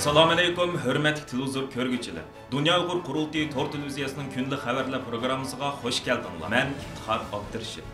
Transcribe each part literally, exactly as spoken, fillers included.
ئەسسالامۇئەلەيكۇم، ھۆرمەتلىك تېلېۋىزور كۆرگۈچىلەر! دۇنيا ئۇيغۇر قۇرۇلتىيى تور تېلېۋىزىيەسىنىڭ كۈندىلىك خەۋەرلەر پروگراممىسىغا خۇش كەلدىڭلار. مەن ئىپتىخار ئابدۇرېشىت.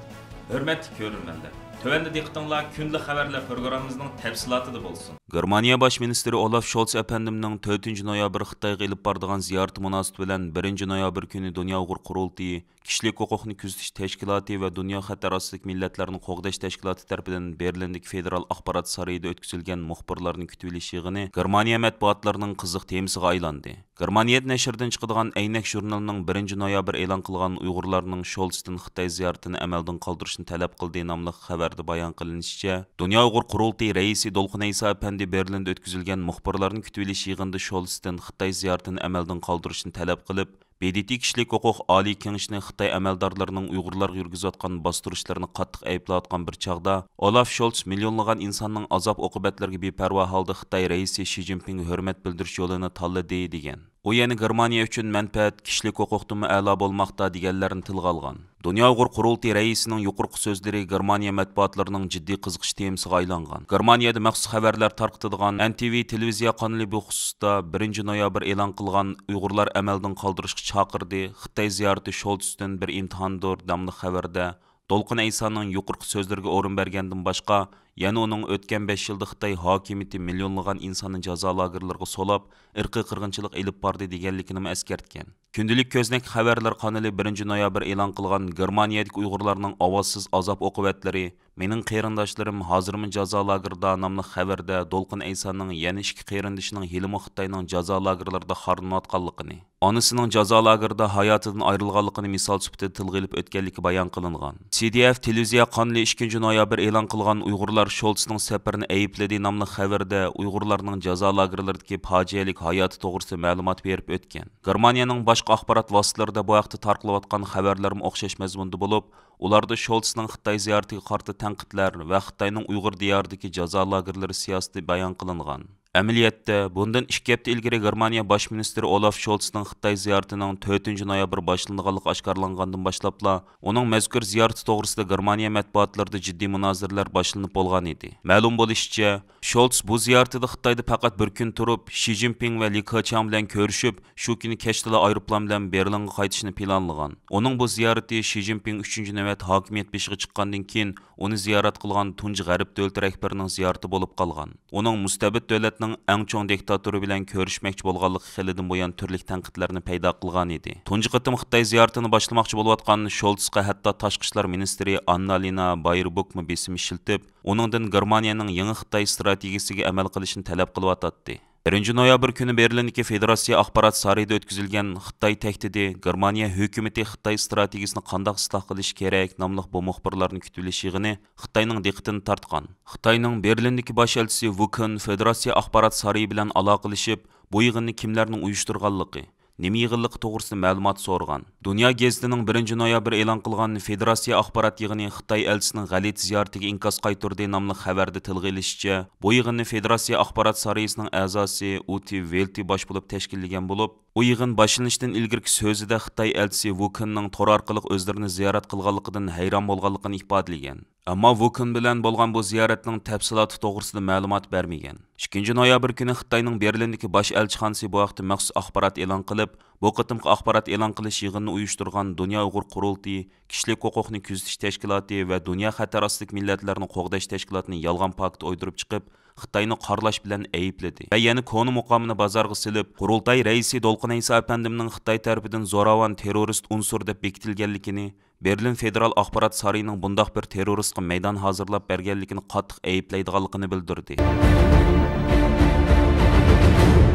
ھۆرمەتلىك كۆرۈرمەنلەر، تۆۋەندە دىققىتىڭلار كۈندىلىك خەۋەرلەر پروگراممىمىزنىڭ تەپسىلاتىدا بولسۇن. گېرمانىيە باش مىنىستىرى ئولاف شولتس ئەپەندىمنىڭ تۆتىنچى نويابىر خىتايغا ئېلىپ بارىدىغان زىيارىتى مۇناسىۋىتى بىلەن بىرىنچى نويابىر كۈنى دۇنيا ئۇيغۇر قۇرۇلتىيى، كىشىلىك ھوقۇقنى كۆزىتىش تەشكىلاتى ۋە دۇنيا خەتەر ئاستىدىكى مىللەتلەرنى قوغداش تەشكىلاتى تەرىپىدىن بېرلىندىكى فېدېرال ئاخبارات سارىيىدا ئۆتكۈزۈلگەن مۇخبىرلارنى كۈتۈۋېلىش يىغىنى گېرمانىيە مەتبۇئاتلىرىنىڭ قىزىق تېمىسىغا ئايلاندى. گېرمانىيە نەشرىدىن چىقىدىغان ئەينەك ژۇرنىلىنىڭ بىرىنچى نويابىر ئېلان قىلغان ئۇيغۇرلارنىڭ شولتستىن خىتاي زىيارىتىنى ئەمەلدىن قالدۇرۇشنى تەلەپ قىلدى ناملىق خەۋەردە بايان قىلىنىشىچە، دۇنيا ئۇيغۇر قۇرۇلتىيى رەئىسى دولقۇن ئەيسا ئەپەندى بېرلىندا ئۆتكۈزۈلگەن مۇخبىرلارنى كۈتۈۋېلىش يىغىنىدا شولتستىن خىتاي زىيارىتىنى ئەمەلدىن قالدۇرۇشنى تەلەپ قىلىپ، ب د ت كىشىلىك ھوقۇق ئالىي كېڭىشىنى خىتاي ئەمەلدارلىرىنىڭ ئۇيغۇرلارغا يۈرگۈزۈۋاتقان باستۇرۇشلىرىنى قاتتىق ئەيىبلەۋاتقان بىر چاغدا، ئولاف شولتس مىليونلىغان ئىنساننىڭ ئازاب ئوقۇبەتلىرىگە بىپەرۋا ھالدا خىتاي رەئىسى شى جىنپىڭگە ھۆرمەت بىلدۈرۈش يولىنى تاللىدى، دېگەن. ئۇ يەنە گېرمانىيە ئۈچۈن مەنپەئەت كىشىلىك ھوقۇقتىنمۇ ئەلا بولماقتا، دېگەنلەرنى تىلغا ئالغان. دۇنيا ئۇيغۇر قۇرۇلتىيى رەئىسىنىڭ يۇقىرىقى سۆزلىرى گېرمانىيە مەتبۇئاتلىرىنىڭ جىددىي قىزىقىش تېمىسىغا ئايلانغان. گېرمانىيەدە مەخسۇس خەۋەرلەر تارقىتىدىغان ئېن تى ۋى تېلېۋىزىيە قانىلى بۇ خۇسۇستا بىرىنچى نويابىر ئېلان قىلغان ئۇيغۇرلار ئەمەلدىن قالدۇرۇشقا چاقىردى، خىتاي زىيارىتى شولتستىن بىر ئىمتىھاندۇر ناملىق خەۋەردە، دولقۇن ئەيسانىڭ يۇقىرىقى سۆزلىرىگە ئورۇن بەرگەندىن باشقا، يەنە ئۇنىڭ ئۆتكەن بەش يىلدا خىتاي ھاكىمىيىتى مىليونلىغان ئىنساننى جازا لاگېرلىرىغا سولاپ، ئىرقىي قىرغىنچىلىق ئېلىپ باردى، دېگەنلىكىنىمۇ ئەسكەرتكەن. كۈندىلىك كۆزنەك خەۋەرلەر قانىلى بىرىنچى نويابىر ئېلان قىلغان گېرمانىيەدىكى ئۇيغۇرلارنىڭ ئاۋازسىز ئازاب ئوقۇبەتلىرى، مېنىڭ قېرىنداشلىرىم ھازىرمۇ جازا لاگېرىدا ناملىق خەۋەردە دولقۇن ئەيسانىڭ يەنە ئىككى قېرىندىشىنىڭ ھېلىمۇ خىتاينىڭ جازا لاگېرلىرىدا خارلىنىۋاتقانلىقىنى، ئانىسىنىڭ جازا لاگېرىدا ھاياتىدىن ئايرىلغانلىقىنى مىسال سۈپىتىدە تىلغا ئېلىپ ئۆتكەنلىكى بايان قىلىنغان. سى دى ئېف تېلېۋىزىيە قانىلى ئىككىنچى نويابىر ئېلان قىلغان ئۇيغۇرلار شولتسنىڭ سەپىرىنى ئەيىبلىدى ناملىق خەۋەردە ئۇيغۇرلارنىڭ جازا لاگېرلىرىدىكى پاجىئەلىك ھاياتى توغرىسىدا مەلۇمات بېرىپ ئۆتكەن. گېرمانىيەنىڭ باشقا ئاخبارات ۋاسىتىلىرىدا بۇ ھەقتە تارقىلىۋاتقان خەۋەرلەرمۇ ئوخشاش مەزمۇندا بولۇپ، ئۇلاردا شولتسنىڭ خىتاي زىيارىتىگە قارىتا تەنقىدلەر ۋە خىتاينىڭ ئۇيغۇر دىيارىدىكى جازا لاگېرلىرى سىياسىتى بايان قىلىنغان. ئەمەلىيەتتە، بۇندىن ئىككى ھەپتە ئىلگىرى گېرمانىيە باش مىنىستىرى ئولاف شولتسنىڭ خىتاي زىيارىتىنىڭ تۆتىنچى نويابىر باشلىنىدىغانلىقى ئاشكارىلانغاندىن باشلاپلا، ئۇنىڭ مەزكۇر زىيارىتى توغرىسىدا گېرمانىيە مەتبۇئاتلىرىدا جىددىي مۇنازىرىلەر باشلىنىپ بولغان ئىدى. مەلۇم بولۇشىچە، شولتس بۇ زىيارىتىدە خىتايدا پەقەت بىر كۈن تۇرۇپ، شى جىنپىڭ ۋە لى كېچياڭ بىلەن كۆرۈشۈپ، شۇ كۈنى كەچتىلا ئايروپىلان بىلەن بېرلىنغا قايتىشنى پىلانلىغان. ئۇنىڭ بۇ زىيارىتى شى جىنپىڭ ئۈچىنچى نۆۋەت ھاكىمىيەت بېشىغا چىققاندىن كېيىن ئۇنى زىيارەت قىلغان تۇنجى غەرب دۆلىتى رەھبىرىنىڭ زىيارىتى بولۇپ قالغان. ئۇنىڭ مۇستەبىت دۆلەتنىڭ ئەڭ چوڭ دىكتاتورى بىلەن كۆرۈشمەكچى بولغانلىقى خېلىدىن بۇيان تۈرلۈك تەنقىدلەرنى پەيدا قىلغان ئىدى. تۇنجى قېتىم خىتاي زىيارىتىنى باشلىماقچى بولۇۋاتقان شولتسقا ھەتتا تاشقى ئىشلار مىنىستىرى ئاننالىنا بايربوكمۇ بېسىم ئىشلىتىپ، ئۇنىڭدىن گېرمانىيەنىڭ يېڭى خىتاي ئىستراتېگىيىسىگە ئەمەل قىلىشنى تەلەپ قىلىۋاتاتتى. بىرىنچى نويابىر كۈنى بېرلىندىكى فېدېراتسىيە ئاخبارات سارىيىدا ئۆتكۈزۈلگەن خىتاي تەھدىتى، گېرمانىيە ھۆكۈمىتى خىتاي ئىستراتېگىيىسىنى قانداق ئىسلاھ قىلىشى كېرەك ناملىق بۇ مۇخبىرلارنى كۈتۈۋېلىش يىغىنى خىتاينىڭ دىققىتىنى تارتقان. خىتاينىڭ بېرلىندىكى باش ئەلچىسى ۋۇكېن فېدېراتسىيە ئاخبارات سارىيى بىلەن ئالاقىلىشىپ، بۇ يىغىننى كىملەرنىڭ ئۇيۇشتۇرغانلىقى، نېمە يىغىنلىقى توغرىسىدا مەلۇمات سورىغان. دۇنيا گېزىتىنىڭ بىرىنچى نويابىر ئېلان قىلغان فېدېراتسىيە ئاخبارات يىغىنى خىتاي ئەلچىسىنىڭ غەلىتە زىيارىتىگە ئىنكاس قايتۇردى ناملىق خەۋەردە تىلغا ئېلىشىچە، بۇ يىغىننى فېدېراتسىيە ئاخبارات سارىيىسىنىڭ ئەزاسى ئۇتى ۋېلتى باش بولۇپ تەشكىللىگەن بولۇپ، ئۇ يىغىن باشلىنىشتىن ئىلگىرىكى سۆزىدە خىتاي ئەلچىسى ۋۇكېننىڭ تور ئارقىلىق ئۆزلىرىنى زىيارەت قىلغانلىقىدىن ھەيران بولغانلىقىنى ئىپادىلىگەن. ئەمما ۋۇكېن بىلەن بولغان بۇ زىيارەتنىڭ تەپسىلاتى توغرىسىدا مەلۇمات بەرمىگەن. ئىككىنچى نويابىر كۈنى خىتاينىڭ بېرلىندىكى باش ئەلچىخانىسى بۇ ھەقتە مەخسۇس ئاخبارات ئېلان قىلىپ، بۇ قېتىمقى ئاخبارات ئېلان قىلىش يىغىنىنى ئۇيۇشتۇرغان دۇنيا ئۇيغۇر قۇرۇلتىيى، كىشىلىك ھوقۇقنى كۆزىتىش تەشكىلاتى ۋە دۇنيا خەتەر ئاستىدىكى مىللەتلەرنى قوغداش تەشكىلاتىنى يالغان پاكىت ئويدۇرۇپ چىقىپ، خىتاينى قارىلاش بىلەن ئەيىبلىدى ۋە يەنە كونا مۇقامىنى بازارغا سېلىپ، قۇرۇلتاي رەئىسى دولقۇن ئەيسا ئەپەندىمنىڭ خىتاي تەرىپىدىن زوراۋان تېررورىست ئۇنسۇر دەپ بېكىتىلگەنلىكىنى، بېرلىن فېدېرال ئاخبارات سارىيىنىڭ بۇنداق بىر تېررورىستقا مەيدان ھازىرلاپ بەرگەنلىكىنى قاتتىق ئەيىبلەيدىغانلىقىنى بىلدۈردى.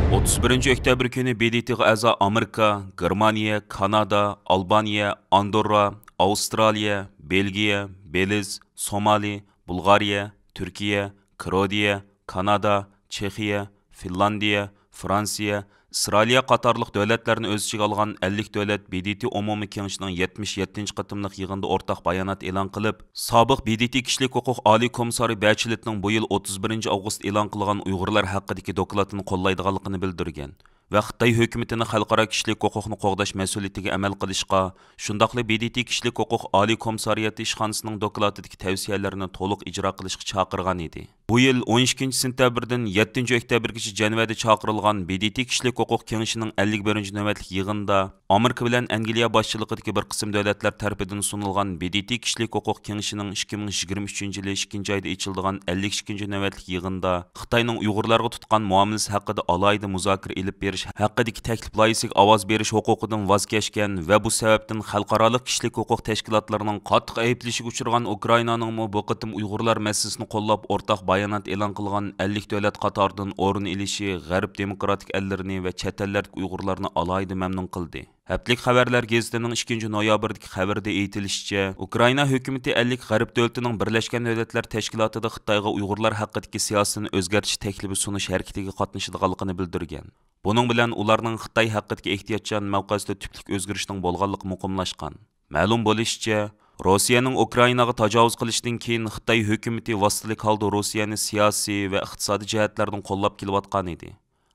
ئوتتۇز بىرىنچى ئۆكتەبىر كۈنى ب د ت غا ئەزا ئامېرىكا، گېرمانىيە، كانادا، ئالبانىيە، ئاندوررا، ئاۋسترالىيە، بېلگىيە، بېلىز، سومالى، بۇلغارىيە، تۈركىيە، كروئاتىيە، كانادا، چېخىيە، فىنلاندىيە، فرانسىيە، ئىسرائىلىيە قاتارلىق دۆلەتلەرنى ئۆز ئىچىگە ئالغان ئەللىك دۆلەت ب د ت ئومۇمىي كېڭىشىنىڭ يەتمىش يەتتىنچى قېتىملىق يىغىنىدا ئورتاق بايانات ئېلان قىلىپ، سابىق ب د ت كىشىلىك ھوقۇق ئالىي كومىسسارى بەچلېتنىڭ بۇ يىل ئوتتۇز بىرىنچى ئاۋغۇست ئېلان قىلغان ئۇيغۇرلار ھەققىدىكى دوكلاتىنى قوللايدىغانلىقىنى بىلدۈرگەن ۋە خىتاي ھۆكۈمىتىنى خەلقئارا كىشىلىك ھوقۇقنى قوغداش مەسئۇلىيىتىگە ئەمەل قىلىشقا، شۇنداقلا ب د ت كىشىلىك ھوقۇق ئالىي كومىسسارىياتى ئىشخانىسىنىڭ دوكلاتىدىكى تەۋسىيەلەرنى تولۇق ئىجرا قىلىشقا چاقىرغان ئىدى. بۇ يىل ئون ئىككىنچى سېنتەبىردىن يەتتىنچى ئۆكتەبىرگىچە جەنۋەدە چاقىرىلغان ب د ت كىشىلىك ھوقۇق كېڭىشىنىڭ ئەللىك بىرىنچى نۆۋەتلىك يىغىنىدا ئامېرىكا بىلەن ئەنگلىيە باشچىلىقىدىكى بىر قىسىم دۆلەتلەر تەرىپىدىن سۇنۇلغان ب د ت كىشىلىك ھوقۇق كېڭىشىنىڭ ئىككى مىڭ يىگىرمە ئۈچىنچى يىلى ئىككىنچى ئايدا ئېچىلىدىغان ئەللىك ئىككىنچى نۆۋەتلىك يىغىنىدا خىتاينىڭ ئۇيغۇرلارغا تۇتقان مۇئامىلىسى ھەققىدە ئالاھىدە مۇزاكىرە ئېلىپ بېرىش ھەققىدىكى تەكلىپ لايىھىسىگە ئاۋاز بېرىش ھوقۇقىدىن ۋاز كەچكەن ۋە بۇ سەۋەبتىن خەلقئارالىق كىشىلىك ھوقۇق تەشكىلاتلىرىنىڭ قاتتىق ئەيىبلىشىگە ئۇچرىغان ئۇكرائىنانىڭمۇ بۇ قېتىم ئۇيغۇرلار مەسىلىسىنى قوللاپ ئورتاق بايانات ئېلان قىلغان ئەللىك دۆلەت قاتارىدىن ئورۇن ئېلىشى غەرب دېموكراتىك ئەللىرىنى ۋە چەت ئەللەردىكى ئۇيغۇرلارنى ئالاھىدە مەمنۇن قىلدى. ھەپتىلىك خەۋەرلەر گېزىتىنىڭ ئىككىنچى نويابىردىكى خەۋىرىدە ئېيتىلىشىچە، ئۇكرائىنا ھۆكۈمىتى ئەللىك غەرب دۆلىتىنىڭ بىرلەشكەن دۆلەتلەر تەشكىلاتىدا خىتايغا ئۇيغۇرلار ھەققىدىكى سىياسىتىنى ئۆزگەرتىش تەكلىپى سۇنۇش ھەرىكىتىگە قاتنىشىدىغانلىقىنى بىلدۈرگەن. بۇنىڭ بىلەن ئۇلارنىڭ خىتاي ھەققىدىكى ئېھتىياتچان مەۋقەسىدە تۈپلۈك ئۆزگىرىشنىڭ بولغانلىقى مۇقىملاشقان. مەلۇم بولۇشىچە، روسىيەنىڭ ئۇكرائىناغا تاجاۋۇز قىلىشىدىن كېيىن خىتاي ھۆكۈمىتى ۋاسىتىلىك ھالدا روسىيەنى سىياسىي ۋە ئىقتىسادىي جەھەتلەردىن قوللاپ كېلىۋاتقان ئىدى.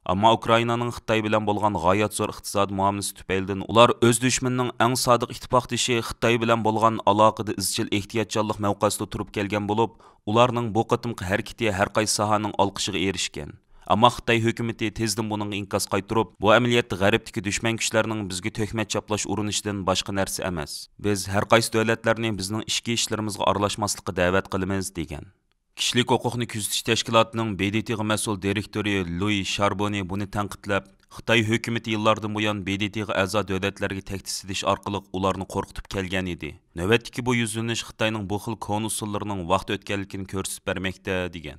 ئەمما ئۇكرائىنانىڭ خىتاي بىلەن بولغان غايەت زور ئىقتىسادىي مۇئامىلىسى تۈپەيلىدىن ئۇلار ئۆز دۈشمىنىنىڭ ئەڭ سادىق ئىتتىپاقدىشى خىتاي بىلەن بولغان ئالاقىدە ئىزچىل ئېھتىياتچانلىق مەۋقەسىدە تۇرۇپ كەلگەن بولۇپ، ئۇلارنىڭ بۇ قېتىمقى ھەرىكىتى ھەر قايسى ساھەنىڭ ئالقىشىغا ئېرىشكەن. ئەمما خىتاي ھۆكۈمىتى تېزدىن بۇنىڭغا ئىنكاس قايتۇرۇپ، بۇ ئەمەلىيەتتە غەربتىكى دۈشمەن كۈچلەرنىڭ بىزگە تۆھمەت چاپلاش ئۇرۇنۇشىدىن باشقا نەرسە ئەمەس. بىز ھەر قايسى دۆلەتلەرنى بىزنىڭ ئىچكى ئىشلىرىمىزغا ئارىلاشماسلىققا دەۋەت قىلىمىز، دېگەن. كىشىلىك ھوقۇقنى كۆزىتىش تەشكىلاتىنىڭ ب د ت غا مەسئۇل دىرېكتورى لۇي شاربونى بۇنى تەنقىدلەپ، خىتاي ھۆكۈمىتى يىللاردىن بۇيان ب د ت غا ئەزا دۆلەتلەرگە تەھدىت سېلىش ئارقىلىق ئۇلارنى قورقۇتۇپ كەلگەن ئىدى. نۆۋەتتىكى بۇ يۈزلىنىش خىتاينىڭ بۇ خىل كونا ئۇسۇللىرىنىڭ ۋاقتى ئۆتكەنلىكىنى كۆرسىتىپ بەرمەكتە، دېگەن.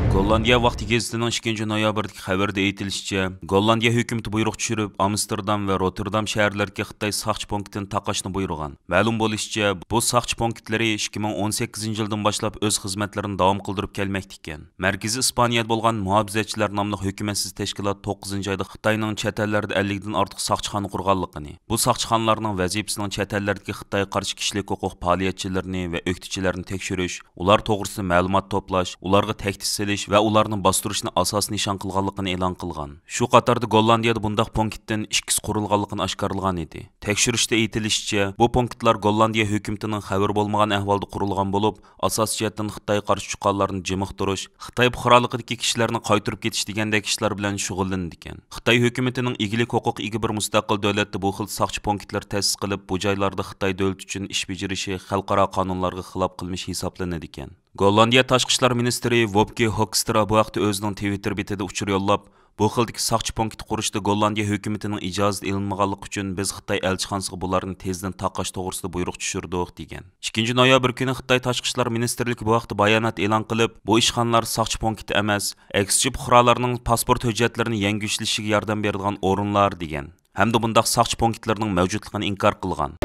گوللاندىيە ۋاقتى گېزىتىنىڭ ئىككىنچى نويابىردىكى خەۋىرىدە ئېيتىلىشىچە، گوللاندىيە ھۆكۈمىتى بۇيرۇق چۈشۈرۈپ، ئامستېردام ۋە روتېردام شەھەرلىرىدىكى خىتاي ساقچى پونكىتىنى تاقاشنى بۇيرۇغان. مەلۇم بولۇشىچە، بۇ ساقچى پونكىتلىرى ئىككى مىڭ ئون سەككىزىنچى يىلدىن باشلاپ ئۆز خىزمەتلىرىنى داۋام قىلدۇرۇپ كەلمەكتە ئىكەن. مەركىزى ئىسپانىيەدە بولغان مۇھاپىزەتچىلەر ناملىق ھۆكۈمەتسىز تەشكىلات توققۇزىنچى ئايدا خىتاينىڭ چەت ئەللەردە ئەللىكتىن ئارتۇق ساقچىخانا قۇرغانلىقىنى، بۇ ساقچىخانىلارنىڭ ۋەزىپىسىنىڭ چەت ئەللەردىكى خىتايغا قارشى كىشىلىك ھوقۇق پائالىيەتچىلىرىنى ۋە ئۆكتىچىلەرنى تەكشۈرۈش، ئۇلار توغرىسىدا مەلۇمات توپلاش، ئۇلارغا تەھدىت سېلىش ۋە ئۇلارنى باستۇرۇشنى ئاساسىي نىشان قىلغانلىقىنى ئېلان قىلغان. شۇ قاتاردا گوللاندىيەدە بۇنداق پونكىتتىن ئىككىسى قۇرۇلغانلىقىنى ئاشكارىلىغان ئىدى. تەكشۈرۈشتە ئېيتىلىشىچە، بۇ پونكىتلار گوللاندىيە ھۆكۈمىتىنىڭ خەۋىرى بولمىغان ئەھۋالدا قۇرۇلغان بولۇپ، ئاساسىي جەھەتتىن خىتايغا قارشى چۇقانلارنى جىمىقتۇرۇش، خىتاي پۇقرالىقىدىكى كىشىلەرنى قايتۇرۇپ كېتىش دېگەندەك ئىشلار بىلەن شۇغۇللىنىدىكەن. خىتاي ھۆكۈمىتىنىڭ ئىگىلىك ھوقۇقىغا ئىگە بىر مۇستەقىل دۆلەتتە بۇ خىل ساقچى پونكىتلىرى تەسىس قىلىپ، بۇ جايلاردا خىتاي دۆلىتى ئۈچۈن ئىش بېجىرىشى خەلقئارا قانۇنلارغا خىلاپ قىلمىش ھېسابلىنىدىكەن. گوللاندىيە تاشقى ئىشلار مىنىستىرى ۋوبكې ھوكسترا بۇ ھەقتە ئۆزىنىڭ تىۋىتتېر بېتىدە ئۇچۇر يوللاپ، بۇ خىلدىكى ساقچى پونكىتى قۇرۇشتا گوللاندىيە ھۆكۈمىتىنىڭ ئىجازىتى ئېلىنمىغانلىقى ئۈچۈن بىز خىتاي ئەلچىخانىسىغا بۇلارنى تېزدىن تاقاش توغرىسىدا بۇيرۇق چۈشۈردۇق، دېگەن. ئىككىنچى نويابىر كۈنى خىتاي تاشقى ئىشلار مىنىستىرلىكى بۇ ھەقتە بايانات ئېلان قىلىپ، بۇ ئىشخانىلار ساقچى پونكىتى ئەمەس، ئەكسىچە پۇقرالارنىڭ پاسپورت ھۆججەتلىرىنى يەڭگۈ ئىشلىشىگە ياردەم بېرىدىغان ئورۇنلار، دېگەن. ھەمدە بۇنداق ساقچى پونكىتلىرىنىڭ مەۋجۇتلۇقىنى ئىنكار قىلغان.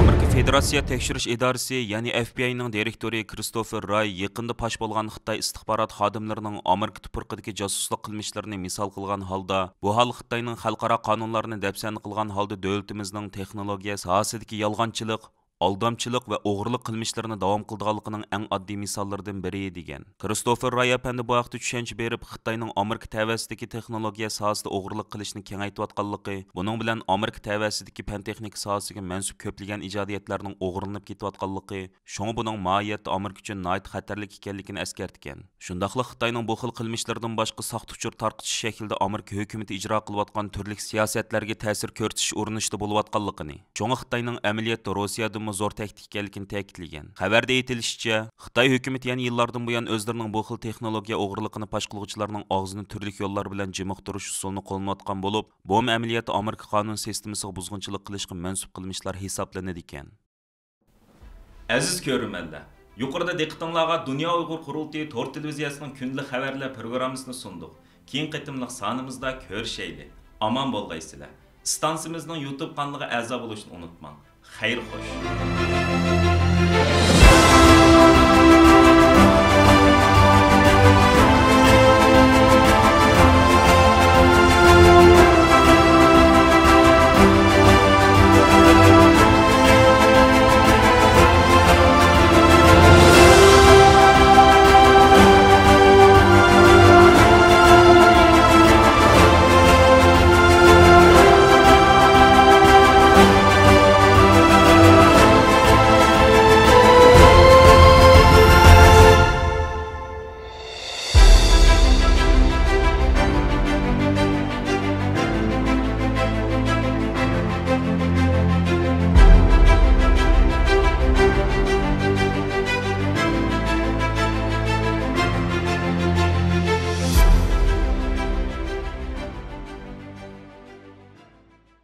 ئامېرىكا فېدېراتسىيە تەكشۈرۈش ئىدارىسى، يەنى ئەف بى ئاينىڭ دىرېكتورى كرىستوفېر راي يېقىندا پاش بولغان خىتاي ئىستىخبارات خادىملىرىنىڭ ئامېرىكا تۇپرىقىدىكى جاسۇسلۇق قىلمىشلىرىنى مىسال قىلغان ھالدا، بۇ ھال خىتاينىڭ خەلقئارا قانۇنلارنى دەپسەندە قىلغان ھالدا دۆلىتىمىزنىڭ تېخنولوگىيە ساھەسىدىكى يالغانچىلىق، ئالدامچىلىق ۋە ئوغرىلىق قىلمىشلىرىنى داۋام قىلىدىغانلىقىنىڭ ئەڭ ئاددىي مىساللىرىدىن بىرى، دېگەن. كرىستوفېر راي ئەپەندى بۇ ھەقتە چۈشەنچە بېرىپ، خىتاينىڭ ئامېرىكا تەۋەسىدىكى تېخنولوگىيە ساھەسىدە ئوغرىلىق قىلىشنى كېڭەيتىۋاتقانلىقى، بۇنىڭ بىلەن ئامېرىكا تەۋەسىدىكى پەن-تېخنىكا ساھەسىگە مەنسۇپ كۆپلىگەن ئىجادىيەتلەرنىڭ ئوغرىلىنىپ كېتىۋاتقانلىقى، شۇڭا بۇنىڭ ماھىيەتتە ئامېرىكا ئۈچۈن ناھايىتى خەتەرلىك ئىكەنلىكىنى ئەسكەرتكەن. شۇنداقلا خىتاينىڭ بۇ خىل قىلمىشلىرىدىن باشقا ساختا ئۇچۇر تارقىتىش شەكلىدە ئامېرىكا ھۆكۈمىتى ئىجرا قىلىۋاتقان تۈرلۈك سىياسەتلەرگە تەسىر كۆرسىتىش ئۇرۇنۇشىدا بولۇۋاتقانلىقىنى، شۇڭا خىتاينىڭ ئەمەلىيەتتە روسىيەدىنمۇ زور تەھدىت ئىكەنلىكىنى تەكىتلىگەن. خەۋەردە ئېيتىلىشىچە، خىتاي ھۆكۈمىتى يەنە يىللاردىن بۇيان ئۆزلىرىنىڭ بۇ خىل تېخنولوگىيە ئوغرىلىقىنى پاش قىلغۇچىلارنىڭ ئاغزىنى تۈرلۈك يوللار بىلەن جىمىقتۇرۇش ئۇسۇلىنى قوللىنىۋاتقان بولۇپ، بۇمۇ ئەمەلىيەتتە ئامېرىكا قانۇن سىستېمىسىغا بۇزغۇنچىلىق قىلىشقا مەنسۇپ قىلمىشلار ھېسابلىنىدىكەن. ئەزىز كۆرۈرمەنلەر، يۇقىرىدا دىققىتىڭلارغا دۇنيا ئۇيغۇر قۇرۇلتىيى تور تېلېۋىزىيەسىنىڭ كۈندىلىك خەۋەرلەر پروگراممىسىنى سۇندۇق. كېيىنكى قېتىملىق سانىمىزدا كۆرۈشەيلى. ئامان بولغايسىلەر. ئىستانسىمىزنىڭ يۇتۇب قانىلىغا ئەزا بولۇشنى ئۇنتۇماڭ. خەير خوش.